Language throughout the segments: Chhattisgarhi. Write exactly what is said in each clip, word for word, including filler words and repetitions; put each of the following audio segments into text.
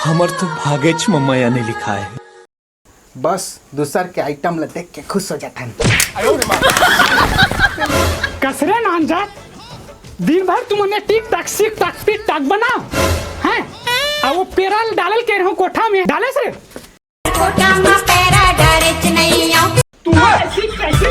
हमर तो भागेच म मया नहीं लिखा है। बस दूसर के आइटम ल देख के खुश हो जाथन। कसरे नानजात, दिन भर तुमने टिक टाक सिक टाक पिक टाक बनाओ हैं। आ वो पेरल डालल के रहूं कोठा में डाले से। कोठा में पैरा डारे चिनैया। तुम्हारे सिक कैसे?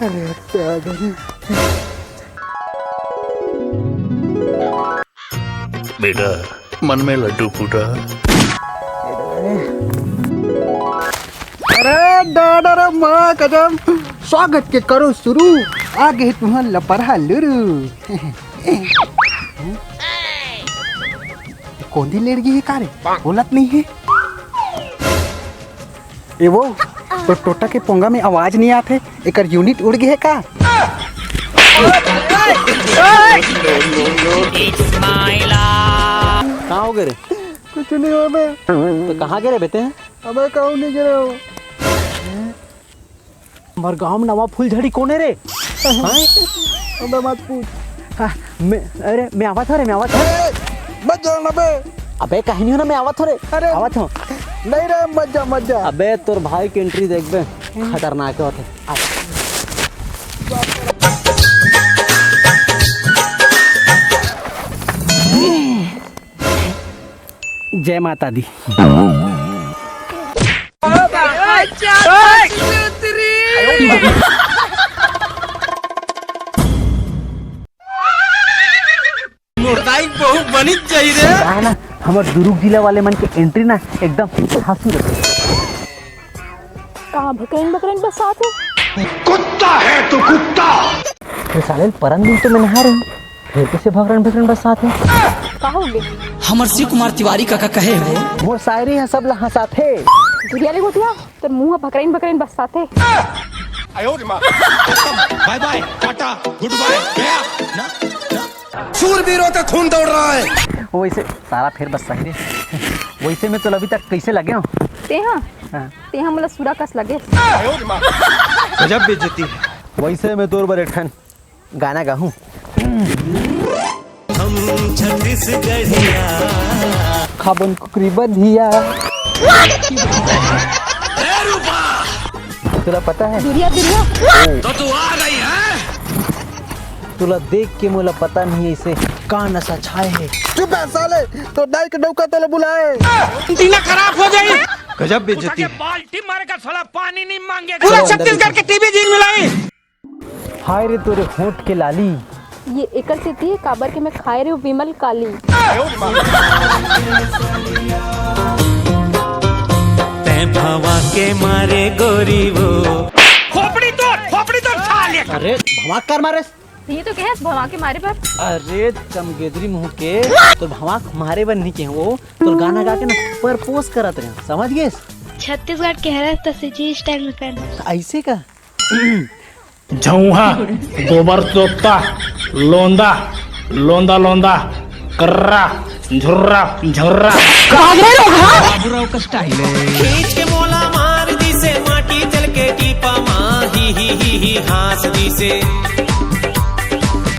अरे बेटा, मन में लड्डू फूटा। अरे दादा रे माँ कसम, स्वागत के करो शुरू। आ गे तुहर लपरहा लुरू। कोंदी लेड़ गे हे का रे? बोलत नहीं है। ए वो, तो टोटा के पोंगा में आवाज नहीं आत हे, एकर यूनिट उड़ गे हे का? कहाँ हो गे रे? कुछ नहीं हो बे। तो कहाँ गे रे बेटे? अबे कहूँ नहीं गे रहे हो। हमर गांव में नवा फूलझड़ी कोन हे रे? हाँ? अबे मत पूछ। हाँ, मैं, अरे मैं आवत हो रे, मैं आवत हो। ए, मत जाना बे। अबे कहीं नहीं हो ना, मैं आवत हो रे। अरे आवत हो। नहीं रे, मत जा, मत जा। अबे तोर भाई के एंट्री देख बे, खतरनाक होथे। आ। जय माता दी। मोटाई बहुत बनित जाई रे। का है ना, हमर दुर्ग जिला वाले मन के एंट्री ना एकदम धांसू रथे। कहाँ भकरन भकरन बरसात हे? कुत्ता है तू, कुत्ता। ये साले परन दिन तो मैं नहा रहे हूँ, फिर कैसे भकरन भकरन बरसात हे? का हो गे? हमर शिव कुमार तिवारी काका कहे हो। मोर शायरी है सब ला हंसाथे। दुरिया ले गोठिया, तोर मुंह भकरन भकरन बरसात हे। बाय बाय, टाटा, गुड बाय, गया। ना, ना। शूरवीरों का खून दौड़ रहा है। वैसे साला फेर बस सही रे। वैसे में तो अभी तक कैसे लगे हो? तेहा? हाँ। तेहा मोला सुरा कस लगे। गजब बेइज्जती है। वैसे में तोर बर एक ठन गाना गाहूं। हम छत्तीसगढ़िया। खाबन कुकरी बधिया। तोला पता है? दुरिया, दुरिया। तो तू आ रही है? तोला देख के मोला पता नहीं ऐसे का नशा छाए हे। चुप है साले, तो दाई के डौका तोला बुलाए। दीना खराब हो जाए। गजब बेइज्जती है। बाल्टी मारेगा साला, पानी नहीं मांगेगा। पूरा छत्तीसगढ़ के टीवी जीन मिलाई। हाय रे तोरे होंठ के लाली। ये एकर सेती काबर के मैं खाए रहे विमल काली। तै भवा के मारे गोरी वो। खोपड़ी तोड़, खोपड़ी तोड़ साले। अरे भवा कर मारे। ये तो कहे भवा के मारे पर। अरे चमगेदरी मुंह के, तो भवा मारे बर नहीं कहे वो, तो गाना गा के ना परपोज करत रहे, समझ गेस? छत्तीसगढ़ के हरस त सीजी स्टाइल में पहन। ऐसे का? झौहा, गोबर तोपता, लोंदा, लोंदा लोंदा, कर्रा, झुर्रा, झुर्रा। बाबूराव का स्टाइल है। खींच के मोला मार दिसे माटी जल के टीपा मा, ही ही ही ही हाँस दिसे।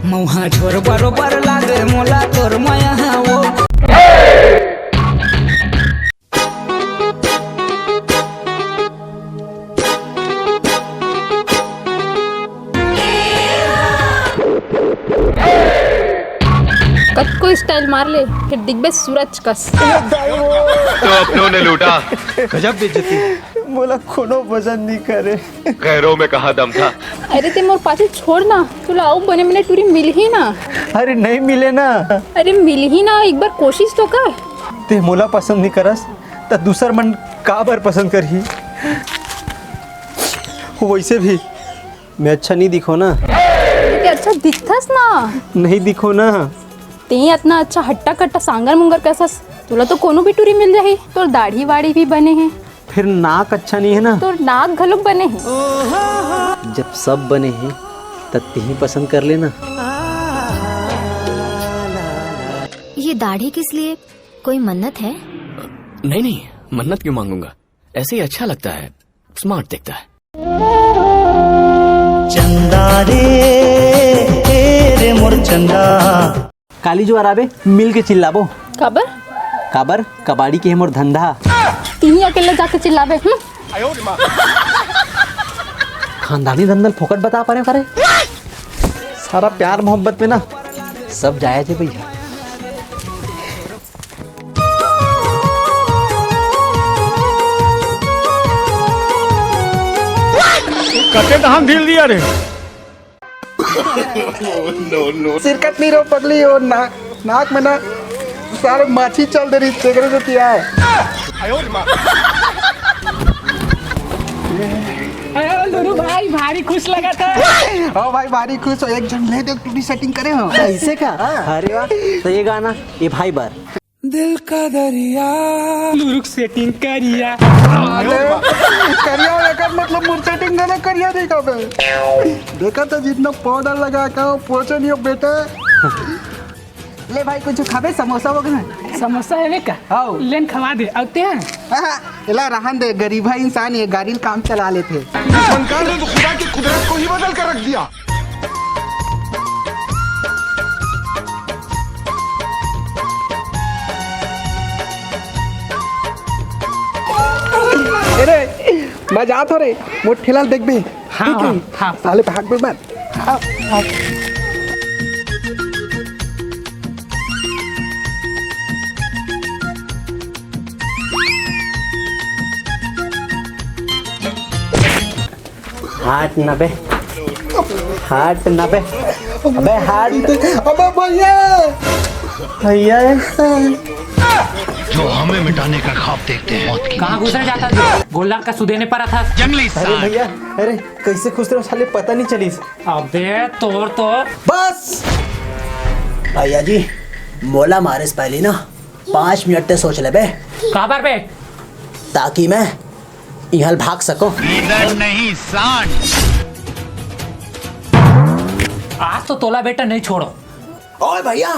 मौहा झोर बरोबर लागे मोला तोर मया वो। कतको स्टाइल मार ले, फिर दिखबे सूरज कस। तो अपनों ने लूटा। गजब बेइज्जती। मोला कोनो वजन नहीं करे। गैरों में कहा दम था। अरे ते मोर पाछू छोड़ ना, तोला अउ बने बने टूरी मिलही ना। अरे नहीं मिले ना। अरे मिलही ना, एक बार कोशिश तो कर। ते मोला पसंद नहीं करस, त दूसर मन काबर पसंद करही? वैसे भी मैं अच्छा नहीं दिखो ना। ते अच्छा दिखथस ना। नहीं दिखो ना। ते अतना अच्छा हट्टा कट्टा सांगर मुंगर कसस, तोला तो कोनो भी टूरी मिल जाही। तोर दाढ़ी वाड़ी भी बने हे। फिर नाक अच्छा नहीं है ना? तोर नाक घलोक बने हे। जब सब बने हैं, तब तिही पसंद कर लेना। ये दाढ़ी किस लिए? कोई मन्नत है? नहीं, नहीं, मन्नत क्यों मांगूंगा? ऐसे ही अच्छा लगता है, स्मार्ट दिखता है। चंदा रे, ए रे मोर चंदा। काली जुआर आबे, मिल के चिल्लाबो। काबर? काबर? कबाड़ी के हे मोर धंधा। तिही अकेले जाके चिल्लाबे। हम्म। खानदानी धंधा ल फोकट बता परे करे। सारा प्यार मोहब्बत में ना सब जायज हे भैया। कते धान ढील दिया रे। सिरकत नहीं रहो पगली, वो नाक, नाक में ना सारे माछी चल दे रही, तेरे से किया है। अरे लुरु भाई, भारी खुश लगा था। हाँ भाई, भारी खुश हो। एक जन ले दे, टूरी सेटिंग करे हो। ऐसे का? हाँ। अरे वाह। तो ये गाना, ये भाई बार। दिल का दरिया। लुरुक सेटिंग करिया। अरे, करिया एकर मतलब मोर सेटिंग ना करिया नहीं का बे। देखा तो जितना पाउडर लगा के पोछे नहीं हो बेटा। ले भाई, कुछ खाबे, समोसा वगैरह? समोसा हेवे का? हाव। लेन खवा दे। अउ ते हैं? हाँ, एला रहन दे, गरीबा इंसान ये गाड़ी ल काम चला लेथे। संकार ने तो खुदा की कुदरत को ही बदल कर रख दिया। अरे, मैं जात हो रे, मोर ठेला ल देखबे। हाँ, ठीक है? हाँ, हाँ। साले भाग बे मत। हाँ, हाँ। हट ना बे, हट ना बे, अबे हट। अबे भैया। भैया। जो हमें मिटाने का ख्वाब देखते हैं, मौत की। कहाँ घुस रहा जाता था? गोल्डन का सुदेने पर था। जंगली अरे सांड। भैया, अरे कैसे खुश रहो साले, पता नहीं चलीस। अबे तोर तो। बस भैया जी, मोला मारे से पहले ना पाँच मिनट ते सोच लेबे। काबर बे? ताकि मैं इहाँ ले भाग सको। इधर नहीं सांड। आज तो तोला बेटा नहीं छोड़ो। ओए भैया,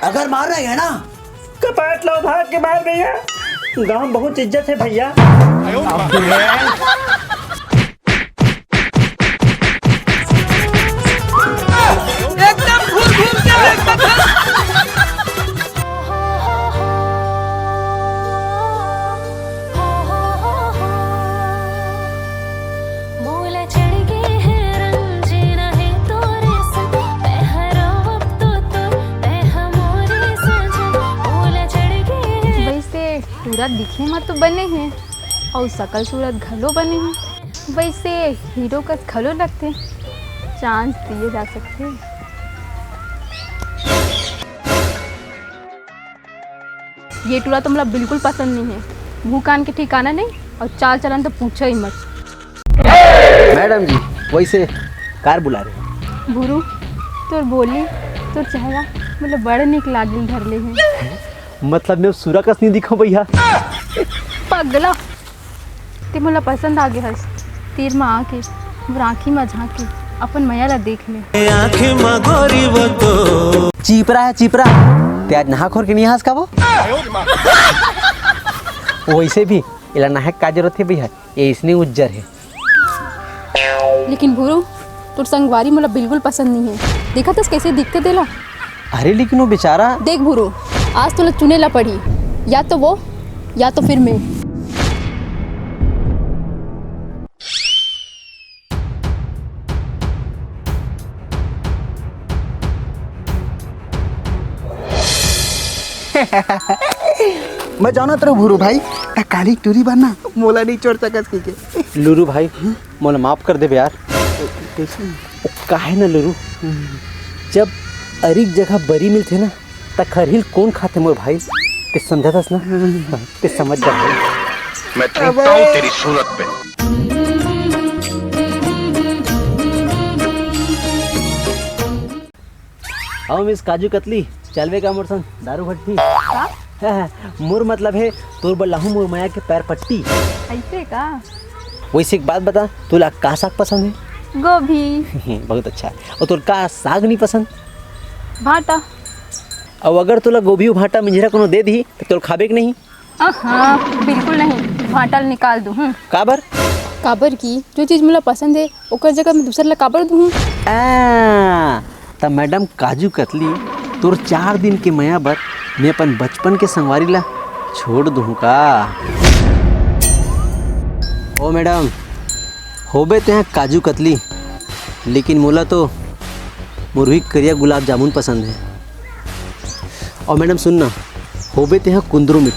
अगर मार रहे हैं ना, कपाट लो भाग के मार भैया। गांव बहुत इज्जत है भैया। एकदम घूर घूर के देखता था। मोला चढ़ गे हे रंग, जीना हे तोरे संग, मैं हर वक्त तो, मैं हमोरे सजन, मोला चढ़ गे हे। वैसे टूरा दिखे म तो बने हे, अउ सकल सूरत घलो बने हे। वैसे हीरो कस घलो लगथे, चांस दिए जा सकथे। ये टूरा तो मोला बिल्कुल पसंद नहीं है। मुंह कान के ठिकाना नहीं और चाल चलन तो पूछो ही मत। मैडम जी, वैसे कार बुला रहे हैं। भुरू, तोर बोली, तोर चेहरा, मतलब बड़ निक लागिल धर ले है। मतलब मैं सुरा कस नहीं दिखो भैया? पगला, ते मोला पसंद आ गे हस। तीर म आके, मोर आँखी म झांक के, अपन मया ला देख ले। आँखी म गोरी वो तो। चीपरा है, चीपरा। ते आज नहा खोर के नहीं हस का वो? वैसे भी, एला नहाए के का जरूरत है भैया? ये इसने उज्जर है। लेकिन भुरू, तोर संगवारी मोला बिल्कुल पसंद नहीं है। देखत हस कैसे दिखथे तेला? अरे लेकिन वो बेचारा। देख भुरू, आज तोला चुने ला पड़ी, या तो वो, या तो फिर मैं। मैं जानत रहूं भुरू भाई, त काली टूरी बना मोला नहीं छोड़ सकस कहिके। लुरू भाई, मोला माफ कर देबे यार। कैसे? वो काहे ना लुरू, जब अरिक जगह बरी मिलथे ना, त खरहिल कोन खाथे मोर भाई? ते समझथस ना? ते समझ जा भाई। मैं थूकता हूँ तेरी सूरत पे। अउ मिस काजू कतली, चलबे का मोर संग दारू भट्टी? का? मोर मतलब है, तोर बर लाहूं मोर मया के पैर पट्टी। ऐसे का? वैसे एक बात बता, तोला का साग पसंद है? गोभी। बहुत अच्छा। अउ तोर का साग नहीं पसंद? भांटा। अउ अगर तोला गोभी अउ भांटा मिंजरा कोनो दे दी, तो तोला खाबे के नहीं? अहाँ, बिल्कुल नहीं, भांटा ल निकाल दूँ। हम्म। काबर? काबर कि जो चीज मोला पसंद है, ओकर जगह मैं दूसर ला काबर दूँ? आ, त मैडम काजू कतली, तोर चार दिन के मया बर मैं अपन बचपन के संगवारी ला छोड़ दूहूं का? ओ मैडम, होबे तेहा काजू कतली, लेकिन मोला तो मुरही करिया गुलाब जामुन पसंद हे। और मैडम सुन ना, होबे तेहा कुंदरू मीठ,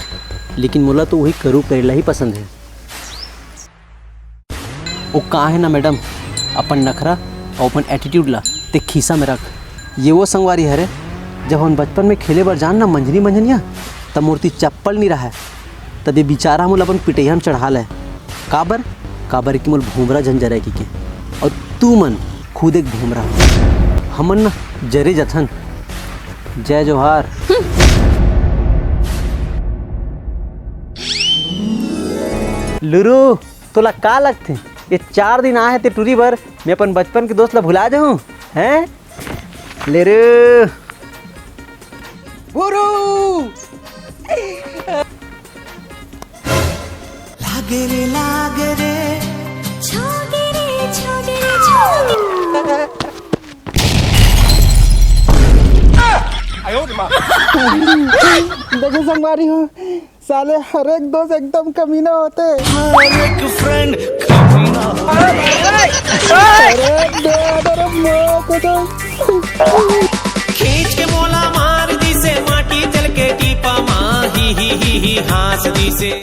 लेकिन मोला तो वही करू करेला ही पसंद हे। ओ का हे ना मैडम, अपन नखरा अउ अपन एटीट्यूड ला ते खीसा में रख। ये वो संगवारी हरे, जब हम बचपन में खेले बर जान ना मंझनी मंझनिया, तब मोर ती चप्पल नी रहय, तब ये बिचारा मोला अपन पिटैया में चढ़ा ले। काबर? काबर कि मोला भोमरा झन जरय कहिके। अउ तू मन खुद एक भोमरा। हमन ना जरे जथन। जय जोहार। लुरू, तोला का लगथे, ये चार दिन आए हे ते टूरी बर, मैं अपन बचपन के दोस्त ला भुला जाहूं? हैं? ले रे। बुरू। लागे रे, लागे रे। छोगे रे, छोगे रे, छोगे। देखो संगवारी हो, साले हर एक दोस्त एकदम कमीना होथे। हर एक फ्रेंड कमीना होथे। अरे दे, अरे मौत हो गई। खींच के मोला मार दिसे, माटी जल के टीपा मा ही ही ही ही हाँस दिसे।